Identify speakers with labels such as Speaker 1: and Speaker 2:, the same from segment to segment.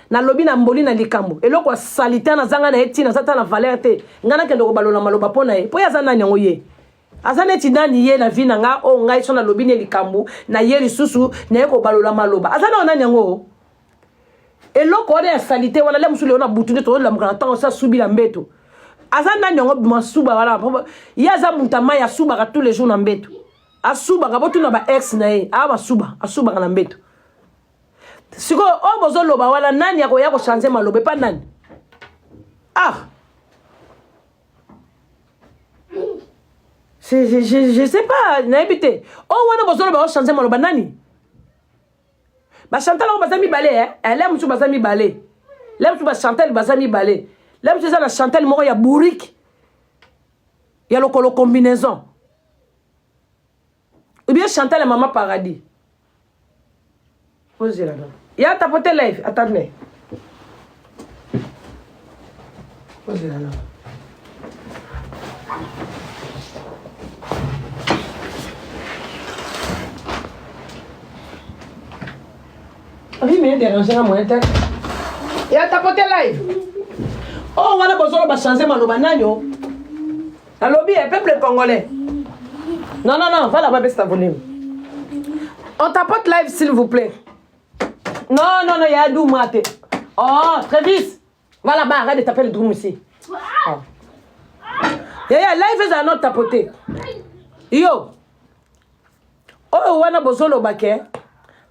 Speaker 1: Nalobi na mboli na likambo eloko ya salite nazanga na ye ntina aza ta na valeur te ngai nakende kobalola maloba mpo na ye mpo ye aza nani yango ye aza neti nani ye na vie na nga oyo oh, ngai so nalobi ne likambo na ye lisusu naye kobalola maloba aza nao nani yango eloko wana ya salite wana le mosusu lelo na butu nde tozolamuka na ntango so asubi na mbeto aza nani yango masuba wana ye aza moto ya mai asubaka tous les jours na mbeto asubaka botuna ba ex na ye awa basuba asubaka na mbeto sikoyo oyo bozoloba wana nani akoya kochange maloba epa nani ah je, je, je, je sais pas nayebi te oyo wana bozoloba ochange maloba nani bachantal yango baza mibale eh? eh le mosusu baza mibale le mosusu bachantal baza mibale le mosusu eza na chantal moko ya bourrique ya lokolo combinaison ou bien Chantal ya mama paradis ozela na ya tapote live attendez ozela na Oui, mais déranger na moyen te. Ya tapote live. Oh, wana bozolo ba changer maloba nani oh. Nalobi eh, peuple congolais. Non, non, non, va là-bas, baisse ta volume. On tapote live, s'il vous plaît. Non, non, non, il y a Douma. Oh, Travis, va là-bas, arrête de taper le drum ici. Oh. Yeah, yeah, live is not tapoter. Yo. Oyo wana bozoloba ke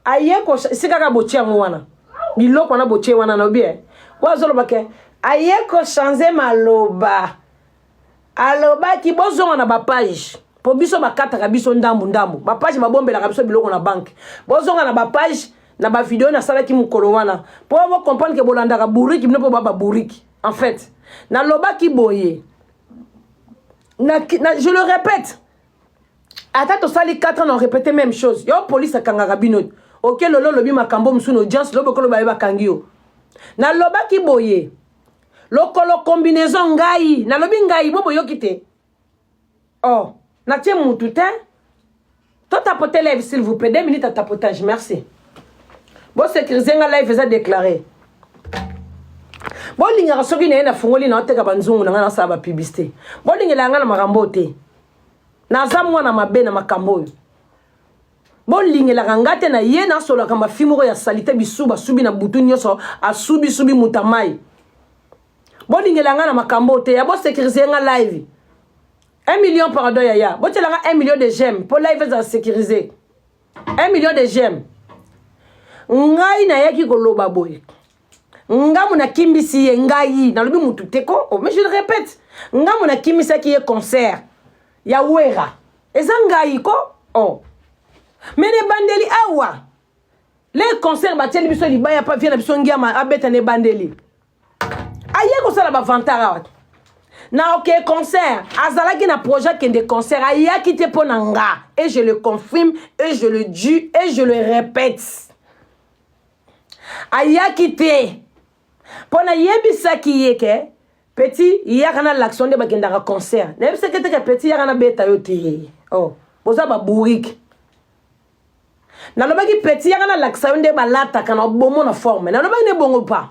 Speaker 1: aye ko esika kaka botie yango wana biloko wana botie wana na obi eh. Oyo azoloba ke aye ko changer maloba. Alobaki bozonga na ba page po biso bakataka biso ndambu ndambu ba page babombelaka biso biloko na banque bozonga na ba page na ba video nasalaki mokolo wana po bo comprendre ke bolandaka bourrique bino po ba ba bourrique en fait nalobaki boye na, na, je le répète ata tosali 4 ans na répéter même chose yo police akangaka bino oke lolo olobi makambo mosusu na audience lobi okoloba ye bakangi yo nalobaki boye lokolo combinaison ngai nalobi ngai bo boyoki te oh natie mutu te to tapote live s'il vous plaît deux minutes à tapotage merci bosécurise nga live eza déclaré bolingaka soki na ye nafungoli na oteka banzungu na ngai nasala bapublicité bolingela ngai na makambo oyo te naza mwana mabe na makambo oyo bolingelaka nga te na ye nasolaka mafi moko ya salite bisu basubi na butu nyonso asubisubi moto ya mai bolingela nga na makambo te ya bosécurise nga live 1 million pardon yaya botiela nga 1 million de j'aime mpo live ezala sécurise 1 million de j'aime ngai nayaki koloba boye ngamu nakimbisi ye ngai nalobi mutu te ko oh, mais je le répète ngamu nakimisaki ye concert ya wera eza ngai ko oh. mais na ebandeli awa le concert batieli biso libaya pa vie na biso ngiama abeta na ebandeli aye kosala bavantard awa na oke concert azalaki na projet akende concert ayaki te mpo na nga et je le confirme et je le dis et je le répète ayaki te mpo nayebisaki ye ke petit yaka na lakisa nde bakendaka concert nayebisaki te ke petit yaka nabeta yo te oh, boza babourike nalobaki petit yaka nalakisa yo nde balataka na bomo na forme nalobaki nde bongo pa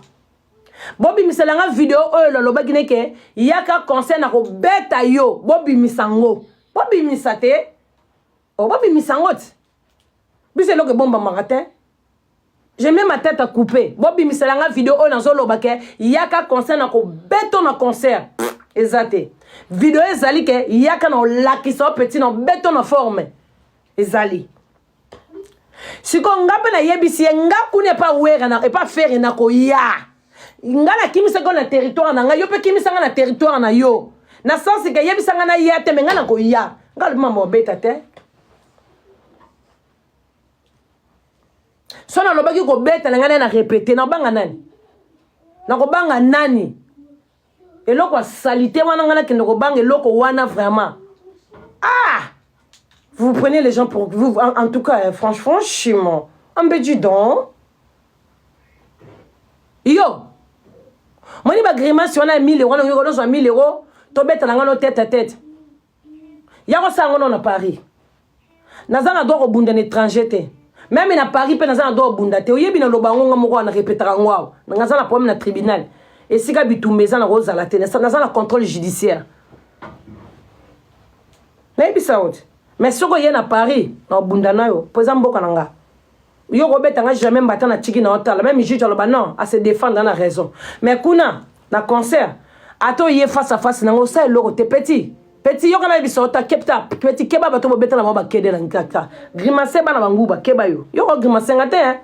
Speaker 1: bobimisela nga video oyo nalobaki neke yaka concert na kobeta yo bobimisa ngo bobimisa te oh, bobimisa ngo te biso eloko ebombamaka te je mets ma tête à couper bobimisela nga video oyo nazoloba ke yaka concert na kobeto na concert eza te video ezali ke yaka na olakisa yo petit na obeto na forme ezali sikoyo nga mpe nayebisi ye nga kuna epa wera na epa fere na koya nga nakimisaki yo na territoire na ngai yo mpe kimisa nga na territoire na yo na sens ke yebisa nga naya te me nga nakoya nga alobi mama obeta te so nalobaki kobeta na ngai naye na repete nakobanga nani nakobanga nani eloko ya salite wana ngai nakende kobanga eloko wana vraiment ah vous prenez les gens pour vous en, en tout cas franchement franchement ambedi donc yo moni bagrimace wana ya 1000 euro wana ozwa 1000 euro tobetana ngai no tete à tete ya kosala yango no na paris naza na droit kobunda na étranger te Meme na Paris mpe naza na droit obunda te. Oyebi naloba yango nga moko wana repetaka yango awa. Naza na problème na tribunal. Esika bitumba eza na kozala te. Naza na contrôle judiciaire. Nayebisa yo te. Mais soki oye na Paris, na obunda na yo, mpo eza mboka na nga. Yo kobeta nga jamais mbata na tiki na otala. Même juge aloba non, a se défendre na raison. Mais kuna na concert, ata oye face à face nango osala eloko te petit. Petit yoka na biso ta kepta petit keba bato bobeta na bango bakede na nkaka. Grimace bana banguba keba yo. Yo ko grimace nga te hein.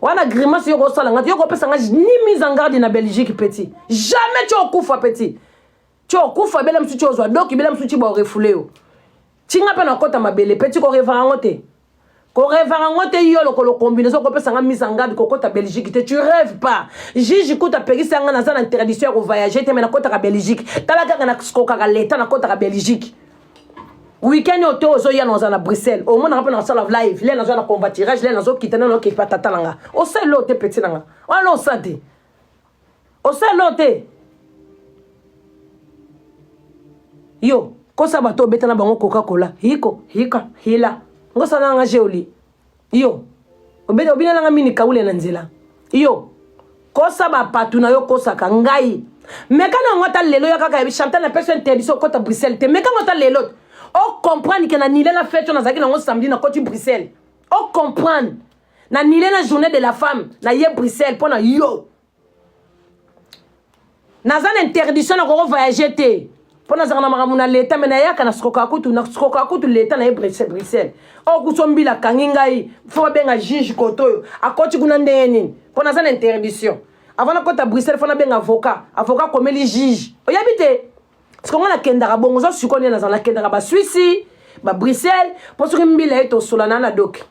Speaker 1: Wana grimace yo kosala nga te, yo kopesa nga ni mise en garde na Belgique petit. Jamais tu okufa petit. Tu okufa bela musu tu ozwa doki bela musu tu ba refoulé yo. Tinga pe na kota mabele petit ko revara ngo te. Ko revara ngo te yo lokolo combinaison ko pesa nga mise en garde ko kota Belgique te tu rêves pas. Juge kuta pekisa nga naza na interdiction ya ko voyager te mais na kota ka Belgique. Tala kaka na kokaka l'état na kota ka Belgique. Week-end oyo te ozoya na oza na Bruxelles. Omonaka mpe na kosala live, le nazo na convoiturage, le nazo kita na okepa tata na nga. Osala eloko te petit na nga. Wana osala te. Osala eloko te. Yo, kosa bato obeta na bango Coca-Cola. Hiko, hika, hila. Ngosala na nga jeoli. Yo, obeta obina na nga mini kaule na nzela. Yo, kosa bapatu na yo kosaka ngai. Meka na yango ata lelo ya kaka ya Chantal na pesa interdiction okota Bruxelles te. Meka yango ata lelo. O comprendre que na nile na fête nazalaki nango samedi na koti Bruxelles. O comprendre. Na nile na journée de la femme na ye Bruxelles mpo na yo. Naza na interdiction na koko voyager te. Mpo nazalaka na makambo na leta me nayaka na sikoka kutu na sikoka kutu leta na ye Bruxelles. Oyo kutu mbila akangi ngai fo babenga juge koto oyo akoti kuna ndenge nini mpo naza na interdiction. Avant nakota Bruxelles fo nabenga avocat, avocat akomeli juge. Oyebi te? Siko ngai nakendaka bongo oza sikoyo nde nazala nakendaka ba Suisse, ba Bruxelles mpo soki mbila ye tosola na na doki.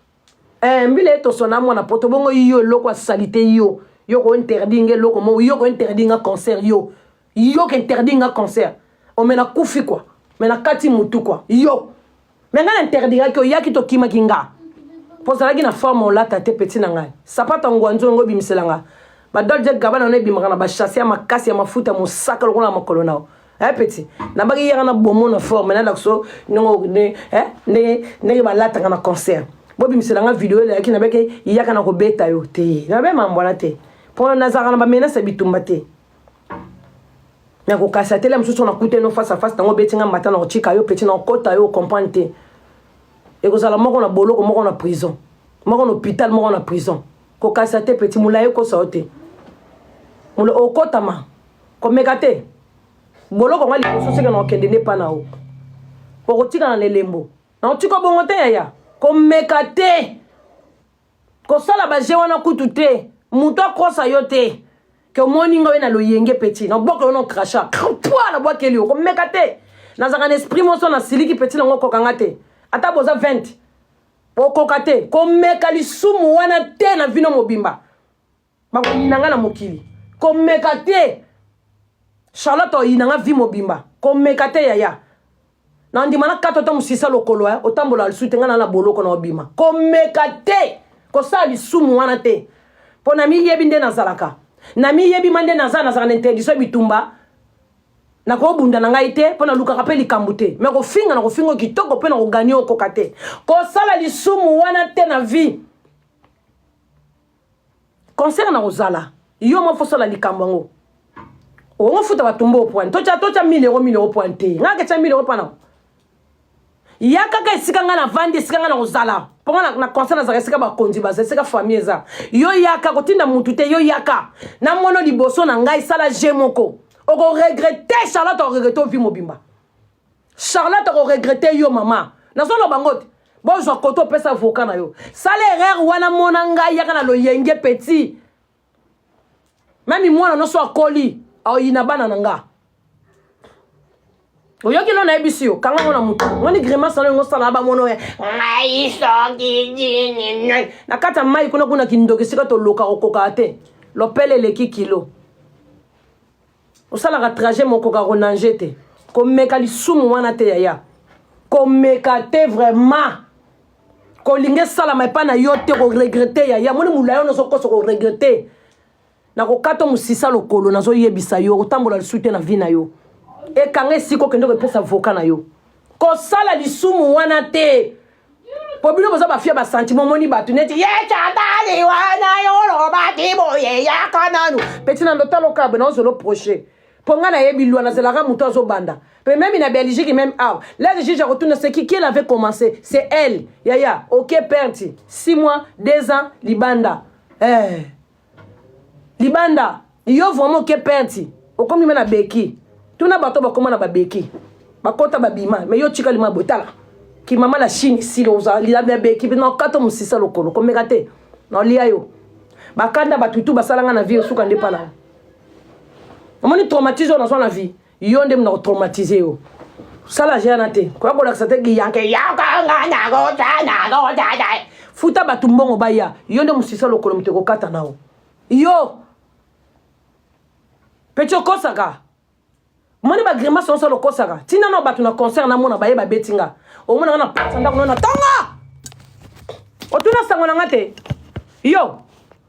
Speaker 1: Eh, mbila ye tosona mwana poto bongo yo eloko ya salite yo yo ko interdit nga eloko moko yo ko interdit nga concert yo yo ko interdit nga concert ome na kufi quoi me na kati mutu quoi yo me nga na interdiraki oyaki tokimaki nga mpo ozalaki na forme olata te petit na ngai sapato ya ngwanzo yango ebimisela nga badolce gabana wana ebimaka na bachasse ya makasi ya mafuta mosaka lokola na makolo na yo Eh petit, nabaki yaka na bomo na forme na lakso ndenge eh ndenge ndenge balataka na concert. Bobimisela nga video elaki nabaki yaka na kobeta yo te. Nabe mambwana te. Mpo nazalaka na ba menace ya bitumba te. Na kokasa te la mosusu na kute no face à face nango obeti nga mbata na kotika yo petit na kokota yo comprendre te. Ekozala moko na boloko moko na prison. Moko na hôpital moko na prison. Kokasa te petit molayi ekosa yo te. Molayi okotama. Komeka te. Boloko nga liboso seke na okende nde pa na yo. Okotikala na elembo. Na otika bongo te yaya. Komeka te. Kosala ba jeu wana kutu te. Moto akosa yo te. Ke omoni nga oye na loyenge petit. Na bwaka yo na crachat. Pwa na bwakeli yo. Komeka te. Nazalaka na esprit moso na siliki petit nango okoka nga te. Ata boza 20. Okoka te. Komeka lisumu wana te na vino mobimba. Bakoyina nga na mokili. Komeka te. Charlotte oyina nga vie mobimba. Komeka te yaya. Na ndima na kata ata musisa lokolo eh, otambola lisusu te nga na na boloko na obima. Komeka te. Kosala lisumu wana te. Mpo na miyebi nde nazalaka. Na miyebi ma nde naza nazalaka na interdiction bitumba. Nakobunda na ngai te mpo nalukaka mpe likambo te. Me kofinga na kofinga kitoko mpe na koganye okoka te. Kosala lisumu wana te na vie. Concert na kozala yo moko fosala likambo yango ongo futa bato mbo point totya totya 1000 euro 1000 euro point te ngai ketya 1000 euro pana ya kaka esika ngai navandi esika ngai na kozala mpo ngai na concert nazalaka esika bakonzi baza esika famille eza yo yaka kotinda mutu te yo yaka namono liboso na ngai sala je moko okoregrete charlotte okoregrete ovi mobimba Charlotte ako regretter yo mama. Nazo loba ngo te. Bozwa koto opesa avocat na yo. Sala erreur wana mona ngai yaka na loyenge petit. Mami mwana noso akoli aoyina bana na nga. Oyoki lo nayebisi yo kanga ngo na motu moni grimace na yo ngosala ba mono ngai soki nini na kati ya mai kuna kuna kindoki esika toloka okoka te lopele eleki kilo Osalaka trajet mais okoka ko nager te. Komeka lisumu wana te yaya. Komeka te vraiment. Kolinga esalama epai na yo te ko regretter yaya. Moni mulayi wana ozokosa ko regretter. Nakokata mosisa lokolo nazoyebisa yo otambola lisusu te na vie na yo. Ekanga esika okende kopesa avocat na yo. Kosala lisumu wana te. Po bino boza bafia ba sentiment omoni bato neti ye chandali wana yo olobaki boye yaka nanu. Petit na ndotalo kabe na ozolo proche. Po nga nayebi loi nazelaka moto azobanda. Pe meme na Belgique même awa. Leur juge akotuna c'est qui qui elle avait commencé? C'est elle. Yaya, OK perte. 6 mois, 2 ans libanda. Eh. Libanda. Yo vraiment OK perte. Okomi na beki. Tuna bato bakoma na babeki. Bakota babima, mais yo tika lima botala. Ki mama la Chine silo oza lila beki na kato musisa lokolo komeka te. Na lia yo. Bakanda batutu basalanga na vie osuka nde pala. Omoni traumatisme oyo nazwa na vie. Yo nde mna kotraumatize yo. Sala jana te. Koya kolakisa te giyanke yakanga na kota na kota. Futa batu mbongo baya. Yo nde musisa lokolo moto ekokata nao. Yo. Petit okosaka. Omoni ba grimace nyonso lokosaka. Tina na bato na concert na mona baye babeti nga. Omona nga na pata ndako na tonga. Otuna sango na nga te. Yo.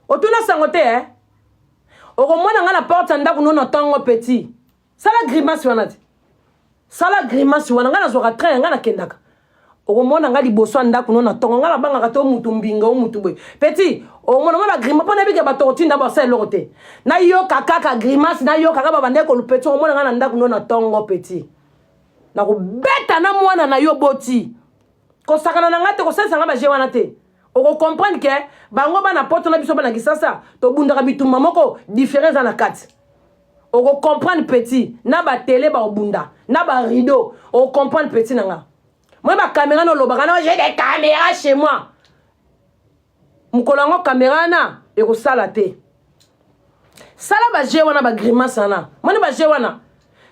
Speaker 1: Otuna sango te eh. Okomona nga na porte ya ndako no na tongo petit. Sala grimace wana te. Sala grimace wana nga nazwaka train nga nakendaka. Okomona nga liboso ya ndako no na tongo nga nabangaka te omutu mbinga omutu boye. Petit, omona nga ba grimace mpo nayebi ke bato otinda basala eloko te. Nayoka kaka grimace, nayoka kaka babandaki kolu petit, okomona nga na ndako no na tongo petit. Nakobeta na mwana na yo boti. Kosakana na nga te, kosalisa nga ba jeu wana te. Oko comprendre ke bango bana poto na biso bana Kisasa tobundaka bitumba moko différent eza na kati. Oko comprendre petit na ba tele ba obunda na ba rideau oko comprendre petit na nga. Moi ba caméra no lobaka no j'ai des caméras chez moi. Mokolo yango caméra na ekosala te. Sala ba jeu wana ba grimace wana. Moni ba jeu wana.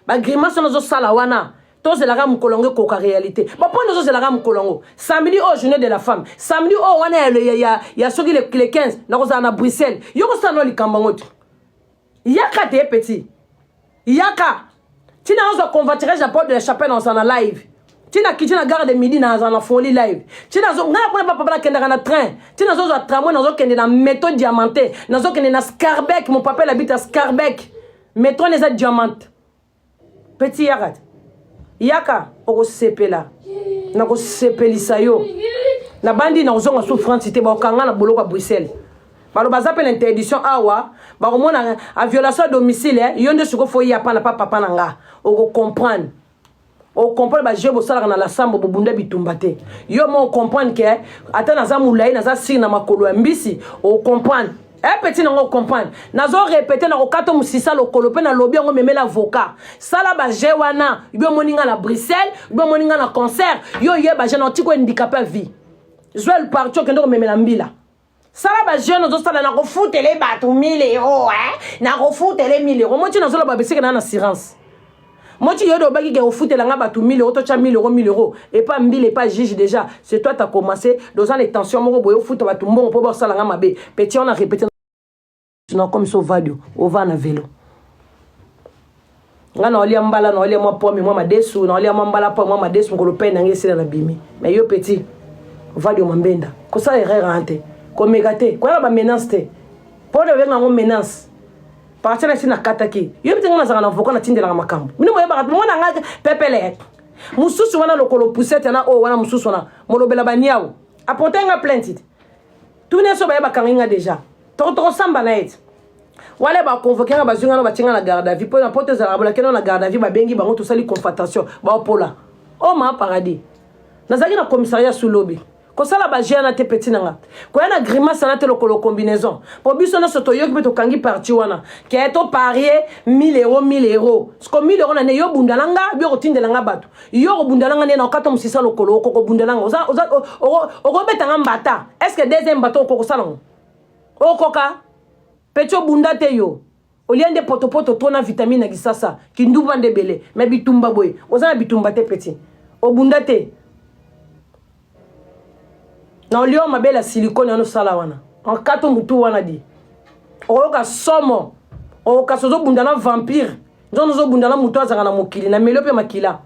Speaker 1: Ba grimace wana ozosala wana. Tozelaka mokolo yango ekoka réalité. Ba pona ozozelaka mokolo yango. Samedi oyo journée de la femme. Samedi oyo wana ya, ya, ya, ya soki le, le 15 nakozala na Bruxelles. Yo kosala no likambo yango te. Yaka te petit. Yaka. Tina ozwa convoiturage ya porte de la chapelle na na live. Tina kiti na gare de midi na na folie live. Tina zo ngana kuna papa nakendaka na train. Tina zo zwa tramway nazo kende na métro diamanté. Nazo kende na Scarbeck, mon papa il habite à Scarbeck. Métro neza diamante. Petit yaka. Yaka okosepela. Nakosepelisa yo. Na bandi na ozonga sous France te bakanga na boloko ya Bruxelles. Baloba baza pe na interdiction awa bakomona a violation à domicile eh, yo nde siko fo ya pana pa papa na nga oko comprendre o comprendre ba jeu bosalaka na lasambo bobunda bitumba te yo mo comprendre ke ata naza molai naza sire na makolo ya mbisi o comprendre eh petit nango comprendre nazo répéter na kokata mosisa lokolo mpe nalobi yango memela avocat sala ba jeu wana yo omoni nga na Bruxelles yo omoni nga na concert yo oyeba jeu na otiko handicapé à vie zwa le parti okende komemela mbila sala ba jeune ozosala na kofutele bato 1000 euro eh? na kofutele 1000 euro moti nazoloba beseke na na assurance moti yodo obaki ke ofutela nga bato 1000 euro totya 1000 euro 1000 euro epa mbila epa juge déjà c'est toi t'as commencé doza na tension moko boye ofuta bato mbongo mpo basala nga mabe petit on a répété na comme so vadio ova na velo nga na olia mbala na olia mwa pomme mwa madesu na olia mwa mbala pomme mwa madesu mokolo pe na ngai esila na bimi mais yo petit vadio mambenda kosala erreur wana te komeka te koyaka ba menace te mpo na obenga yango menace parti na esi nakataki yo bite nga nazalaka na avocat natindelaka makambo bino boyebaka mona nga pepele mosusu wana lokolo poussette na oyo wana mosusu wana molobela baniau aporte nga plainte te tuna so baye bakangi nga deja tokosamba na ye te wala baconvoke nga bazwi nga no batie nga na garde à vue mpo na poto ezalaka bolake no na garde à vue babengi bango tosali confrontation baopola o ma paradis nazalaki na commissariat sulobi kosala baje na te petit na nga koya na grimace na te lokolo combinaison mpo biso nyonso toyoki mpe tokangi parti wana ke toparie 1000 euro 1000 euro siko 1000 euro na nde yo bunda na nga bio kotindela nga bato yo okobunda na nga nde na okata mosisa lokolo okokobunda na nga okobeta nga mbata est ce que deuxième mbata okokosala ngo okoka peti obunda te yo olia nde potopoto to na vitamine na kisasa kindumba nde ebele me bitumba boye oza na bitumba te peti obunda te na olia mabele ya silicone wana osala wana okato motu wana di okoyoka somo okasi ozobunda na vampire nzono ozobunda na motu azalaka na mokili na melio mpe makila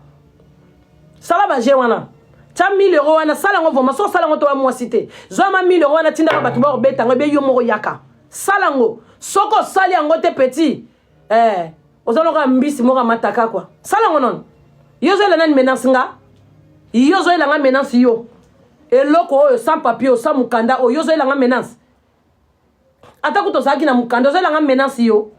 Speaker 1: sala baje wana tia 1000 euro wana sala yango vraimen so osala yango to ya mwasi te zwa ma 1000 euro wana tindaka bato bakobeta yango ebe yo moko yaka sala yango soki osali yango te petit eh, oza lokola mbisi moko ya mataka kua sala yango nono yo ozoyela nani menace nga yo ozoyela nga menace yo. Eloko oyo sans papier, sans mukanda oyo ozoyela nga menace. Ata kutu ozalaki na mukanda, ozoyela nga menace yo.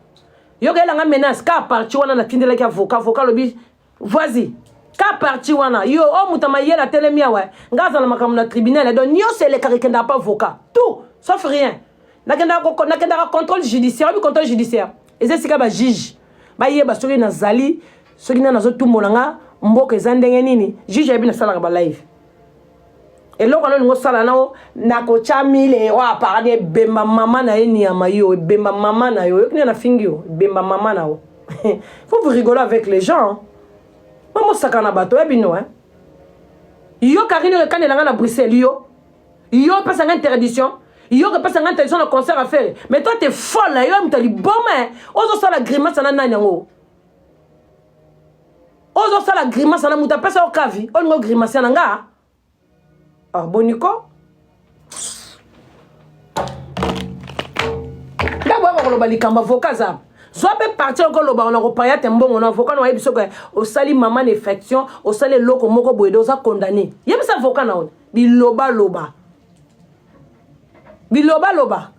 Speaker 1: Yo koyela nga menace ka parti wana natindelaki avocat, avocat alobi voici ka parti wana yo o moto mayele atelemi awa nga azala makambo na tribunal donc nyonso elekaka ekendaka pa avocat tout sauf rien. Nakendaka contrôle judiciaire. Oyebi contrôle judiciaire eza esika bajuge bayeba soki nazali, soki nani azotumbola nga, mboka eza ndenge nini. Juge ayebi nasalaka balive. Eloko wana olingi osala nao, nakotya 1000 euro aparani. Ebemba mama na ye niama yo, ebemba mama na yo. Yoki nde nafingi yo, ebemba mama na yo. Faut vous rigoler avec les gens, bamosaka na bato ya bino. Yo Karine, oyo ekanelanga na Bruxelles, yo opesanga interdiction, yo kopesanga interdiction na concert affaire. Mais toi, t'es folle. Yo moto liboma, ozosala grimace na nani yango? Ozosala grimace na moto apesa yo kavi, olingi ogrimace na nga? Ah, boniko ntango oyaka koloba likambo, avocat aza zwa mpe parti okoloba na kopaya te mbongo na avocat na oyebi soki osali mama na infection, osali eloko moko boye de oza condamné. Yebisa avocat na oyo bilobaloba, bilobaloba.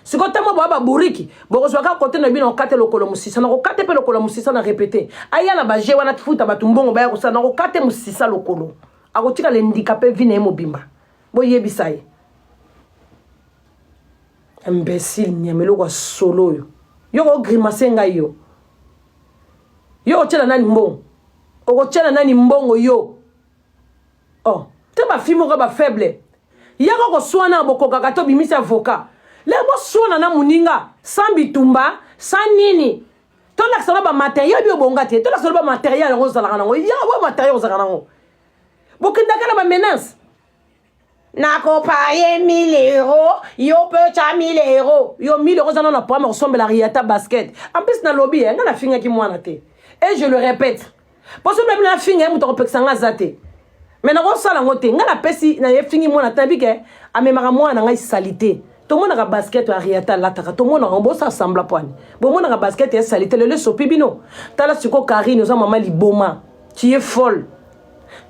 Speaker 1: Sikoyo ntango boya baburiki, bokozwa kaka kote na bino. Okate lokolo mosisa, nakokate mpe lokolo mosisa na répété. Aya na baje wana, futa bato mbongo baya kosala, nakokate mosisa lokolo, akotikala endika mpe vi na ye mobimba. Boyebisa ye imbécile nyama, eloko ya solo oyo. Yo kogrimace ngai, yo okotiela nani mbongo? Okotiela nani mbongo yo? Oh, te bafi moko bafaible, yaka koswana, bokokaka te. Obimisi avocat le boswana na moninga sans bitumba, sans nini. Tolakisa no bamatériel bi obonga te, tolakisa no bamatériel yango ozalaka nango ya bo matériel ozalaka nango. Bokendaka na bamenace, nakopaye 1000 euro, yo mpe otya 1000 euro. Yo 1000 euro oza nano na problème kosombela Riata basket. En plus nalobi ye, nga nafingaki mwana te et je le répète, mpo soki nabi nafinga ye, moto akopekisa nga aza te, mais nakosala yango te. Nga napesi na ye fingi mwana te, nabi ke amemaka mwana na ngai sali te. Tomonaka basket ya Riata alataka, tomonaka bosala sembla poani, bomonaka basket ya sali te. Lelo esopi bino. Tala sikoyo Karine, oza mama liboma, tu es folle.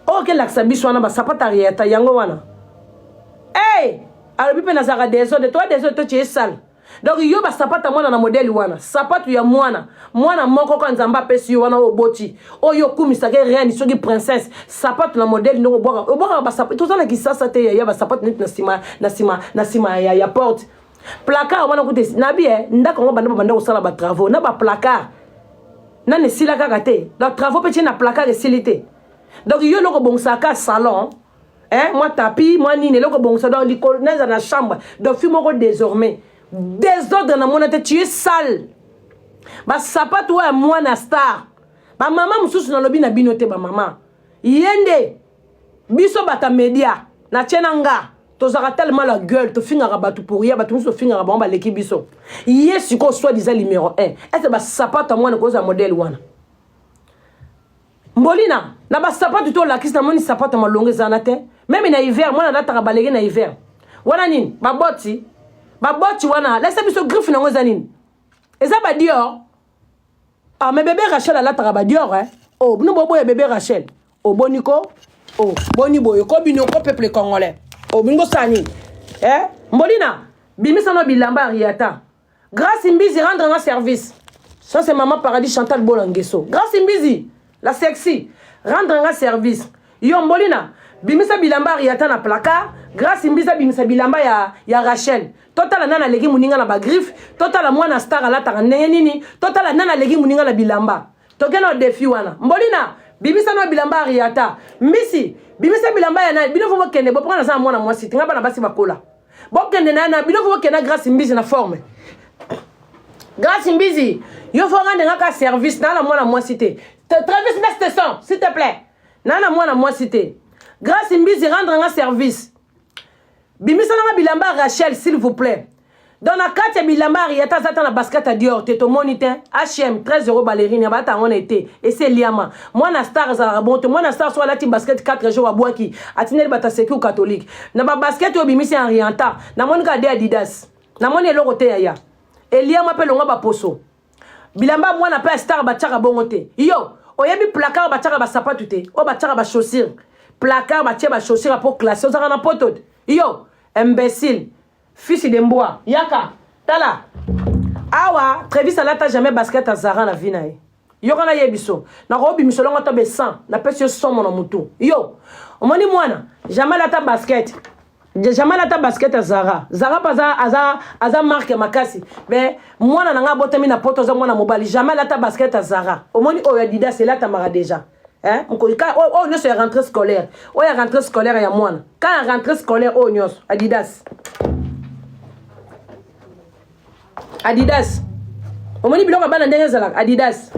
Speaker 1: Oyo kelakisa biso wana basapata ya Riata yango wana. Hey! Alobi mpe nazalaka désordre, toa désordre to tie sale. Donc yo basapata mwana na modele wana, sapatu ya mwana, mwana moko ka Nzambe apesi yo wana, oyo oboti, oyo okumisaka reine soki princesse, sapatu na modele ndenge obwaka, obwakaka basapatu. Toza na kisasa te ya basapatu neti na nsima, na nsima, na nsima ya porte placard wana. Kuta nabi e ndako yango banda babanda kosala batravaux na baplacard nani esila kaka te. Donc travaux mpe tie na placard esili te. Donc yo eloko obongisaka salon, eh, mwa tapis, mwa nini, eloko obongisa donc likolo naza na chambre. Donc fi moko désormais désordre namona te. Tu es sale. Basapatu oyo ya mwana star, bamama mosusu nalobi na bino te, bamama ye nde biso bata media na tie na nga, tozalaka tellement la gueule, tofingaka bato pour ya bato mosusu, tofingaka bango baleki biso. Ye sikoyo soit disant numéro 1 ese basapato ya mwana kozala modele wana. Mbolina na basapatu to olakisi, namoni sapato ya malongo eza na te. Même na hiver mwana alataka balege na hiver wana nini, baboti baboti wana. Lakisa biso griffe nango eza nini? Eza badior. Ah, mais bébé Rachel alataka badior, eh? Oh, bino boboya bébé Rachel. Oboni ko, oh, boni boye ko bino ko peuple congolais. Oh, bino bosala nini, eh? Mbolina, bimisa no bilamba ya Riata. Grâce Mbizi, rendre nga service. Ça, c'est Maman Paradis Chantal Bolangeso. Grâce Mbizi, la sexy, rendre nga service. Yo Mbolina, bimisa bilamba Riata na placard. Grâce Mbizi bimisa bilamba ya Rachel. Totala nana aleki muninga na ba griffe, totala mwana star alataka ndenge nini, totala nana aleki muninga na bilamba. Toke na défi wana. Mbolina, bimisa no bilamba ya Riata. Mbisi, bimisa bilamba ya nani? Bino fo bokende, boprendre na za mwana mwasi, tinga bana basi bakola. Bokende na bino fo bokende na Grâce Mbizi na forme. Grâce Mbizi, yo fo rendre nga service na mwana mwasi te. Travis, baisse tes sons, s'il te plaît. Na mwana mwasi te. Grâce Mbizi, rendre nga service. Bimisa nga bilamba ya Rachel, s'il vous plaît. Donc na kati ya bilamba ya Riata aza ta na basket ya Dior te, tomoni te. H&M 13 € ballerine ya bata yango na ete esi eliama. Mwana star azalaka bon te. Mwana star so alati basket 4 jours, abwaki, atindeli bato ya secours catholique. Na babasket oyo bimisi ya Rianta, namoni kaka de Adidas, namoni eloko te. Yaya eliama mpe longwa baposo. Bilamba mwana mpe ya star batiaka bongo te. Yo oyebi placard batiaka basapatu te, oyo batiaka bachaussure. Placard batie ba chaussure po classe ozaka na poto te. Yo imbécile fils de mbwa yaka tala awa Travis alata jamais basket ya Zara na vie na ye. Yoka na ye biso nakobimisa longo ata be 100 napesi yo somo na mutu. Yo omoni mwana jamais alata basket jamais alata basket ya Zara. Zara mpe aza, aza, aza marque makasi mais mwana na ngai abotami na poto aza mwana mobali jamais alata basket ya Zara. Omoni oyo Adidas elatamaka deja eh oyo nyonso ya rentrée scolaire oyo ya rentrée scolaire ya mwana ka ya rentrée scolaire oyo nyonso Adidas Adidas omoni biloko ya bana ndenge ezalaka Adidas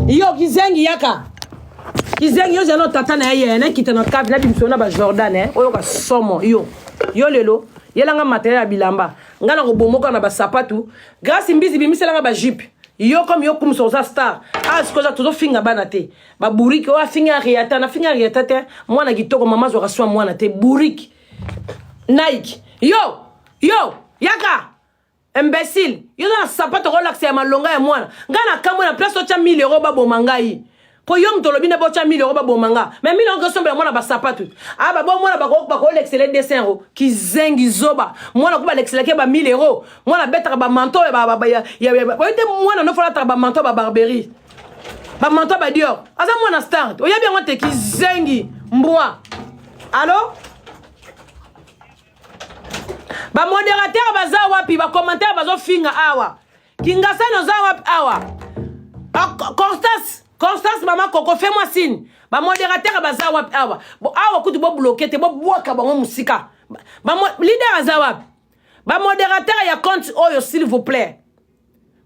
Speaker 1: yo kizengi yaka kizengi yo zala tata na ye nakita na cave nabimiso na bajordan eh, oyoka somo yo yo lelo yelanga materiel ya bilamba ngai nakobomoka na basapatu grâce mbizi bimiselanga bajupe yo comme yo kumisa oza star ah sikoyo oza tozofinga bana te baburiki oyo afingi ariata nafingi ariata te mwana kitoko mama azwaka swa mwana te buriki nike yo yo yaka imbécile yo oza na sapato okolakisa ya malonga ya mwana ngai na kamwe na place otya 1000 euro baboma ngai mpo yo moto olobi nde botya 1000 euro baboma nga mais 1000 euro kosombela mwana basapatu a ah, babo mwana bakolekisela 200 euro kizengi zoba mwana ko balekiselaki ba 1000 euro mwana abetaka bamanto oye te mwana nofo alataka bamanto ya babarberie bamanto ya badior aza mwana star oyebi yango te kizengi mbwa alo bamodérateur baza wapi bacommentaire bazofinga awa kingasani oza wapi awa ah, constance constance mama koko fais moi signe bamodérateur baza wapi awa bo awa kutu bobloke te bobwaka bango mosika leader aza wapi bamodérateur ya compte oyo s'il vous plaît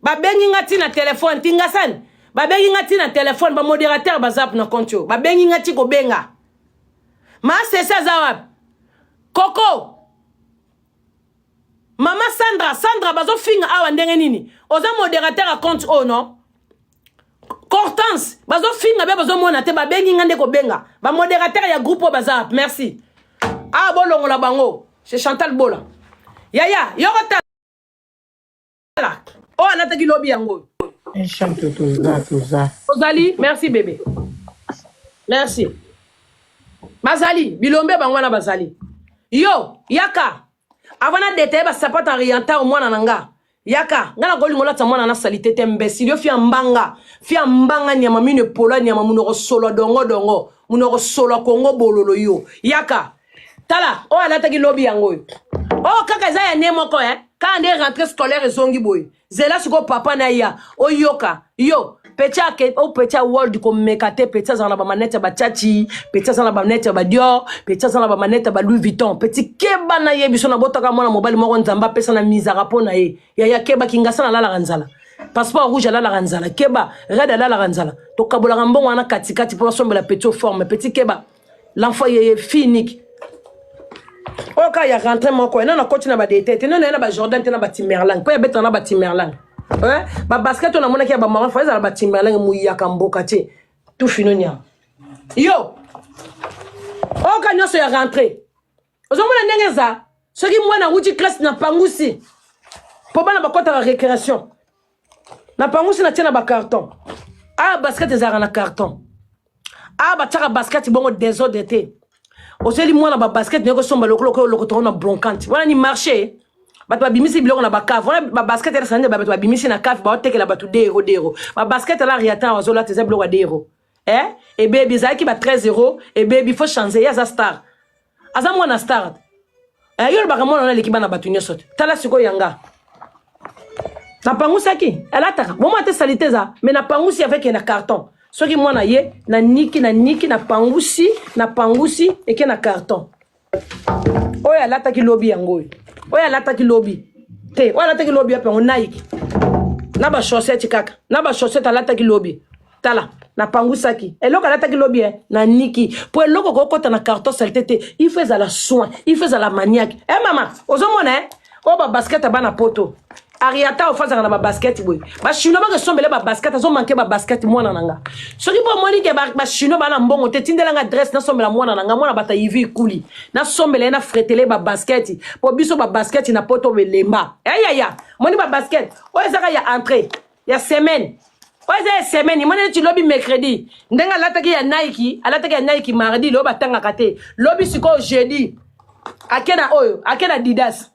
Speaker 1: babengi nga ti na telefone kingasani babengi nga ti na telefone bamodérateur baza wapi na compte oyo babengi nga ti kobenga masese aza wapi koko mama sandra sandra bazofinga awa ndenge nini oza modérateur ya compte oyo non Cortance bazofinga be bazomona te babengi nga nde kobenga bamodérateur ya groupe oyo baza merci awa bolongola bango chez Chantal Bola yaya yoko tala oyo alataki lobi yango ozali merci bebe merci bazali bilombe bango wana bazali yo yaka avant na detaye basapata oriental mwana na nga yaka nga na kolinga olata mwana na salite te imbécile yo fia mbanga fia mbanga nyama mino epola nyama munoko solo dongo dongo munoko solo kongo bololo yo yaka tala oyo alataki lobi yango oyo oyo kaka eza ya ne moko eh kaka nde rentrée scolaire ezongi boye zela sikoyo papa na ya oyoka yo peti ake o peti ya world komeka te peti azala na bamanete ya bachachi peti aza na bamanete ya badior peti aza na bamanete ya ba louis vuitton peti keba na ye biso nabotaka mwana mobali moko nzambe apesa na mizaka mpo na ye yaya keba kingasa nalalaka nzala passeport rouge alalaka nzala keba red alalaka nzala tokabolaka mbongo wana katikati mpo basombela peti oforme peti keba l'enfant yeye fille unique oyo kaka ya rentre moko ena nakoti na badete te nano ye na bajordan te na batimerlang mpo yabetaka na batimerlang eh, babasket oyo namonaki ya bamama fo ezala batimerlang muyaka mboka te tufino nyama yo oyo ka nyonso ya rentre ozomona ndenge eza soki mwana awuti classe na pangusi mpo bana bakɔtaka récréation na pangusi na tie na bacarton awa basket ezalaka na carton awa batiaka basket bongo desordre te ozeli mwana babasket naye kosomba lokolo okoyo olokotoko na broncante wana ni marché bato babimisi biloko na bakave wana babasket elasa nde bato babimisi na cave baotekela bato dero dero babasket ala riatan azolata eza biloko ya dero eh ebebi ezalaki ba 13 euro ebebi faut changer ye aza star aza mwana star eh, yo olobaka mwana wana aleki bana bato nyonso te tala sikoyo yanga napangusaki alataka bomwa te salite eza mais napangusi avec na carton soki mwana ye naniki naniki napangusi napangusi eke na carton oyo alataki lobi yango oyo oyo alataki lobi te oyo alataki lobi wapi yango nike na bachaussette kaka na bachaussette alataki lobi tala napangusaki eloko alataki lobi eh, naniki mpo eloko kokota na carton salite te il faut ezala soin il faut ezala maniaque e eh, mama ozomona eh? oyo babasket ya bana poto ariata ofazaka na babasket boye bachinois bakesombele babasket azomanke babasket mwana na nga soki mpo omoni ke bachinois bana mbongo te tindela nga adresse nasombela mwana na nga mwana bata ivi ikuli nasombela ye na fretele babasket mpo biso babasket na poto belemba eyaya moni babasket oyo ezaka ya entrée ya semaine. Oyo eza ya semaine, mona neti lobi mercredi. Ndenge alataki ya Nike, alataki ya Nike mardi, lobi batangaka te. Lobi sikoyo jeudi. Ake na oyo, ake na Adidas.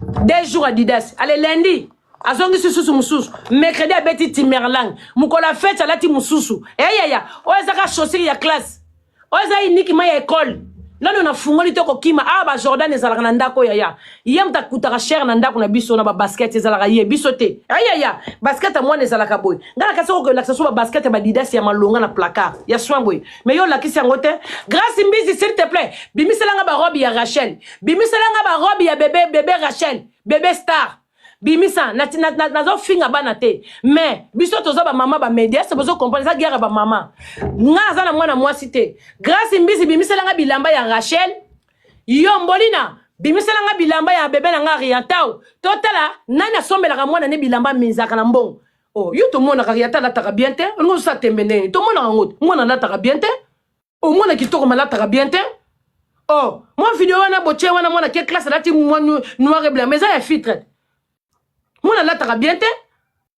Speaker 1: 2 jours Adidas. Ale lundi, azongisi susu mosusu. Mercredi abeti Timberland. Mokolo ya fete alati mosusu. Eyaya, oyo ezaka chaussure ya classe. Oyo eza uniquement ya école. Nano nafungoli te kokima. Awa ba Jordan ezalaka na ndako yaya. Ye moto akutaka cher na ndako na biso na ba basket ezalaka ye biso te. Ayaya, basket ya mwana ezalaka boye. Ngai nakasi okolakisa so ba basket ya ba Adidas ya malonga na placard. Ya soin boye. Mais yo olakisi yango te. Grâce Mbizi s'il te plaît, bimisela nga ba robe ya Rachel. Bimisela nga ba robe ya bébé bébé Rachel, bébé star. Bimisa nazofinga bana te, mais biso toza bamama bamédia, se bozo comprendre, eza guerre ya bamama. Nga aza na mwana mwasi te. Grâce Mbizi, bimiselanga bilamba ya Rachel. Yo Mbolina, bimiselanga bilamba ya bébé na nga Riatao. Totala nani asombelaka mwana ne bilamba mizaka na mbongo. Oh, yo tomonaka Riata alataka bien te. Olingi osala tembe ndenge tomonaka yango te. Mwana alataka bien te. O mwana kitoko malataka bien te. Oh, mwa video wana botie wana, mwana ke classe alati mwa noir et blanc, mais eza ya filtre. Mwana alataka bien te.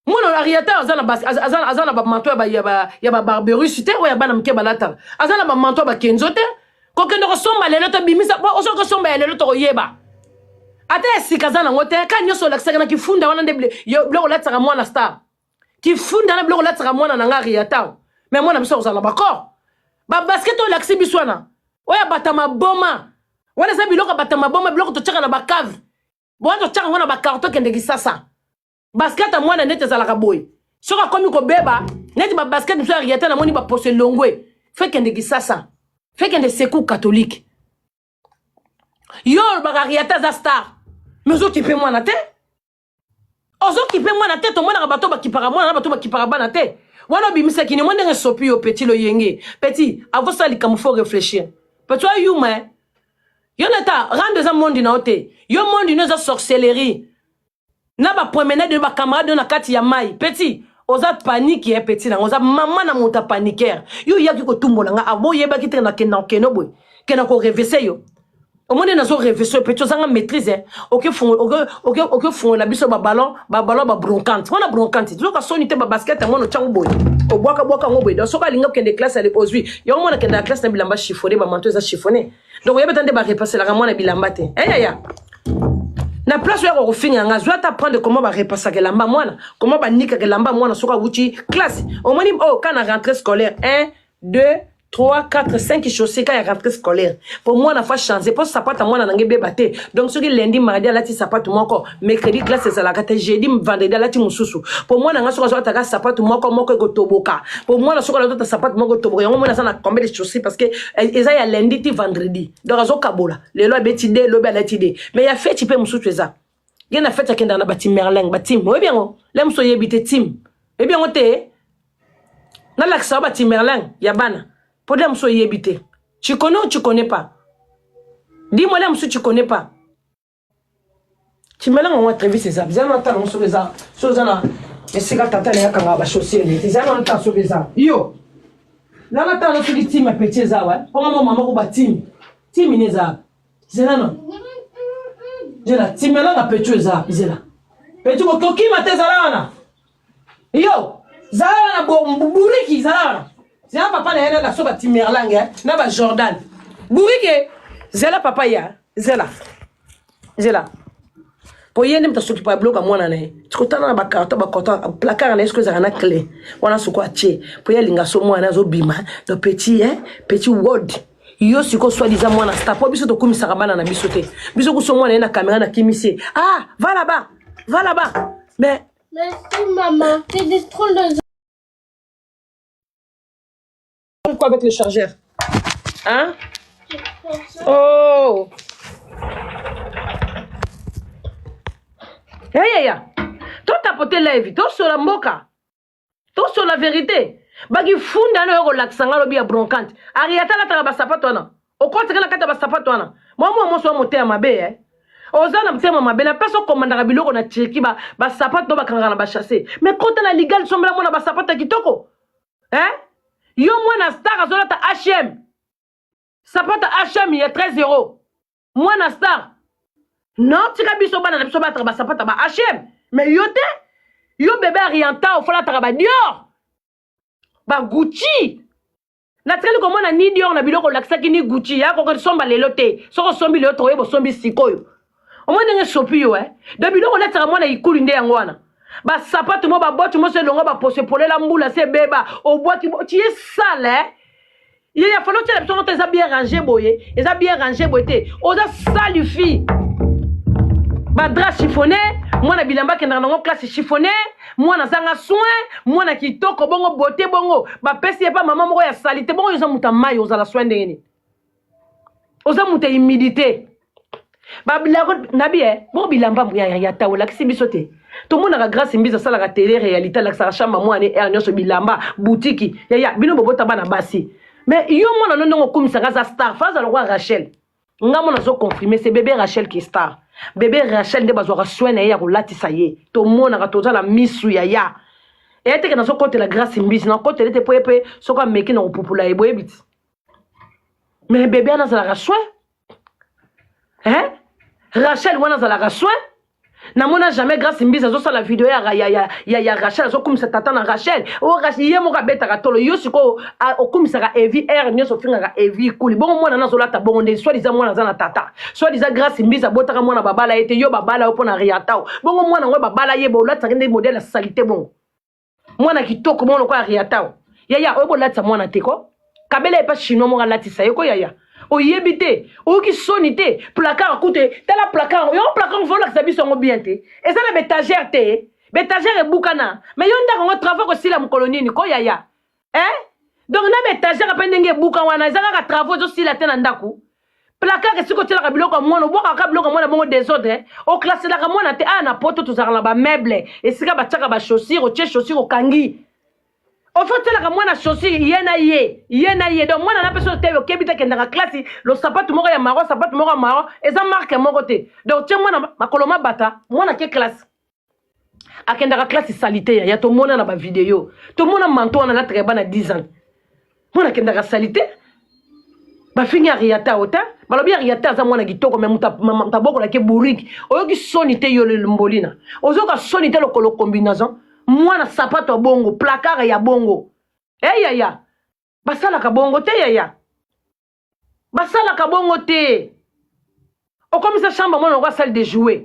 Speaker 1: Mwana Ariata aza na bamanteau ya babarberus te, oyo ya bana mike balataka. Aza na bamanteau ya bakenzo te. Kokende kosomba lelo to bimisa, osoki kosomba ya lelo tokoyeba. Ata ya sika aza nango te. Ka nyonso olakisaka na kifunda wana nde biloko olatisaka mwana star. Kifunda na biloko olatisaka mwana na nga Ariata. Mais mwana biso akozala na bacor. Babasket oyo olakisi biso wana, oyo abata maboma wana, eza biloko abata maboma, biloko totiaka na bacave wana, totiaka yango na bacarton. Kende Kisasa, basket ya mwana neti ezalaka boye. Soki akomi kobeba neti babasket mosusu ya Riata, namoni baposo elongwe, fe kende Kisasa, fe kende Secours catholique. Yo olobaka Riata aza star, mais ozokipe mwana te, ozokipe mwana te. Tomonaka bato bakipaka mwana na bato bakipaka bana te. Wana obimisaki ni mwa ndenge esopi yo. Petit loyenge, petit, avosala likambo, faut réfléchir. Petit ayuma, eh. Yo nata rando eza mondi na yo te. Yo mondi no eza sorcellerie na bapromenade oyo bacamarade oyo na kati ya mai. Petit, oza panique ye. Petit nango oza mama na moto apaniquer. Yo oyaki kotumbola nga abo, oyebaki te nakenda okende boye, kenda korevese yo. Omoni nazo revese yo. Petit, ozanga maîtrise. Okefungola biso baballon, baballon, babroncante wana, broncante tozoka soni te. Babasket yango otyango boye, obwakabwaka yango boye. Donc soki alingi okende classe, ale ozwi yango. Mwana akendaka classe na bilamba chiffonné, bamanteau eza chiffonné. Donc oyeba ta nde barepaselaka mwana bilamba te. Eyaya na place oyo kokofinga nga, zwa ata prendre comment barepasaka elamba mwana, comment banikaka elamba mwana soki awuti classe. Omoni oyo ka na rentrée scolaire, 1, 2, 3, 4, 5 chaussures ka ya rentrée scolaire, po mwana fa changer, po sapatu ya mwana nange ebeba te. Donc soki lundi, mardi alati sapatu moko, mercredi classe ezalaka te, jeudi, vendredi alati mosusu, po mwana nga soki azwataka sapatu moko moko ekotoboka. Po mwana soki alati sapatu moko etoboka, yango mwana aza na combien de chaussures? Parce que eza ya lundi ti vendredi, donc azokabola. Lelo abeti de, lobi alati de, mais ya feti mpe mosusu eza ye na feti akendaka na baTimberland, batim. Oyebi yango le mosusu, oyebi te tim, oyebi yango te. Nalakisa yo baTimberland ya bana mpo le mosusu oyebi te. Tu connais ou tu connais pas? Dis-moi, le mosusu tu connais pas Timberland yango. Travis eza eza na tala soki eza, soki eza na esika tata na ye akanga bachaussure neti eza na tala soki eza yo nana tala soki tim ya petit eza wa mponga mo mama ko batim tim ne eza. Zela no, zela Timberland ya petit eza. Zela petit, kokima te, ezala wana. Yo zala wana, buriki, zala wana, zela papa na ye na so baTimberland na baJordan. Buriki, zela papa ya, zela, zela, po ye nde moto asokipa biloko ya mwana na ye. Tikotala na bacarton, bacarton, placard na ye soki ezalaka na clé wana, soko atie po ye alinga so mwana azobima. Donc petit, eh, petit word, yo sikoyo soi-disant mwana star, po biso tokumisaka bana na biso te. Biso kuso mwana ye na caméra na kimisi ye. Ah, va là-bas, va là-bas, mais
Speaker 2: Merci maman. C'est trop de
Speaker 1: Quoi avec le chargeur? Hein? Oh! Hey, hey, hey. Totapote live, tosola mboka, tosola vérité. Bakifunda na oyo kolakisa nga lobi ya broncante. Ariata alataka basapato wana, okotika na kati ya basapato wana. Mwa mwa moso wa motema mabe, eh? Oza na motema mabe na place okomandaka biloko na Turquie, basapato no bakangaka na bachasse, mais kota na ligal, sombela mwana basapato ya kitoko, eh? Yo mwana star azolata H&M, sapato H&M ya 13 euro. Mwana star, non, tika biso bana na biso balataka basapato ba H&M, mais yo te. Yo bébé Arianta, ofalataka baDior. Ba Gucci. Natikali komona ni Dior na biloko olakisaki ni Gucci. Ya koko somba lelo te. Soko sombi lelo tokoyeba osombi sikoyo. Omoni ndenge esopi yo eh. De biloko olatisaka mwana ikuli nde yango wana. Ba sapatu mo ba botte mo se elongo ba poso epolela mbula se ebeba obwaki tu es sale eh. Ye ya falo tiela biso ngo te eza bien range boye eza bien range boye te oza sale fille ba drap chiffonné mwana bilamba akendaka nango classe chiffonné mwana azanga soin mwana kitoko bongo beauté bongo bapesi ye pa mama moko ya salite bongo yo oza moto ya mai ozala soin ndenge nini oza moto ya humidité babilako nabi e bongo bilamba ya, ya, ya tao olakisi biso te tomonaka grace mbizi asalaka tele réalité alakisaka chambre mwana heure nyonso bilamba butiki yaya bino bobota bana basi mais yo mwana no ndenge okumisaka aza star fa aza lokola rachel nga mona azo confirme c'est bébé rachel qui est star bébé rachel nde bazwaka soin na ye ya kolatisa ye tomonaka toza na misu ya ya eya teke nazokotela grace mbisi nakotela ete mpo ye mpe soki ameki na kopupula ye boyebi ti mais bébé wana azalaka soin hein rachel wana azalaka soin namona jamais grace mbizi azosala video ya, ya, ya, ya, ya rachel azokumisa tata na rachel o oh, rachel ye moko abetaka tolo yo sikoyo okumisaka evi r nyonso ofingaka evi kuli bongo mwana na azolata bongo nde soit diza mwana aza na tata soit diza grace mbizi abotaka mwana babala ye te yo babala yo mpo na riatao bongo mwana yango babala ye bolatisaka nde modele ya salite bongo mwana kitoko bongo lokola riatao yaya oyo bolatisa mwana te ko kabela epa chinois moko alatisa ye ko yaya oyebi te oyoki soni te placard kute tala placard yo placard fo olakisa biso yango bien te eza na betagere te betagere ebukana mais yo ndako yango travaux kosila mokolo nini ko yaya eh donc na betagere mpe ndenge ebuka wana eza kaka travaux ezosila te na ndako placard esika otielaka biloko ya mwana obwakaka biloko ya mwana bongo desordre oklaselaka mwana te aya na poto tozalaka na bameuble esika batiaka bachaussure otie chaussure okangi ofi otielaka mwana chaussure ye na ye ye na ye donc mwana na mpe soki otebi okebi te akendaka klasi losapatu moko ya maro sapatu moko ya maro eza marke moko te donc tie mwana makolo mabata mwana ke klasi akendaka classe salite yaya tomona na bavideo tomona manto wana alataka ya bana 10 ans mwana akendaka salite bafingi ariata o te balobi ariata aza mwana kitoko me moto abokolaki bourike oyoki soni te yo mbolina ozoyoka soni te lokolo combinaison mwana sapato ya bongo placard ya bongo e hey, yaya basalaka bongo te yaya basalaka bongo te okomisa chambre mwana lokola salle de jouer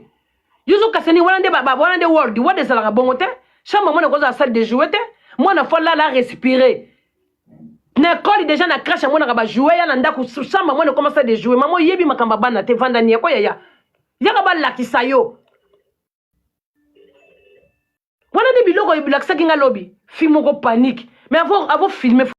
Speaker 1: yo ozokasa nini wana nde wana nde world world ezalaka bongo te chambre mwana ekozala salle de jouer te mwana fo alala respire na ekole deja na crèche amonaka bajoue ya na ndako chambre mwana ekoma salle de jouer mama oyebi makambo ya bana te vanda nie ko yaya yaka balakisa yo wana nde biloko elakisaki nga lobi fi moko panique mais avo filme.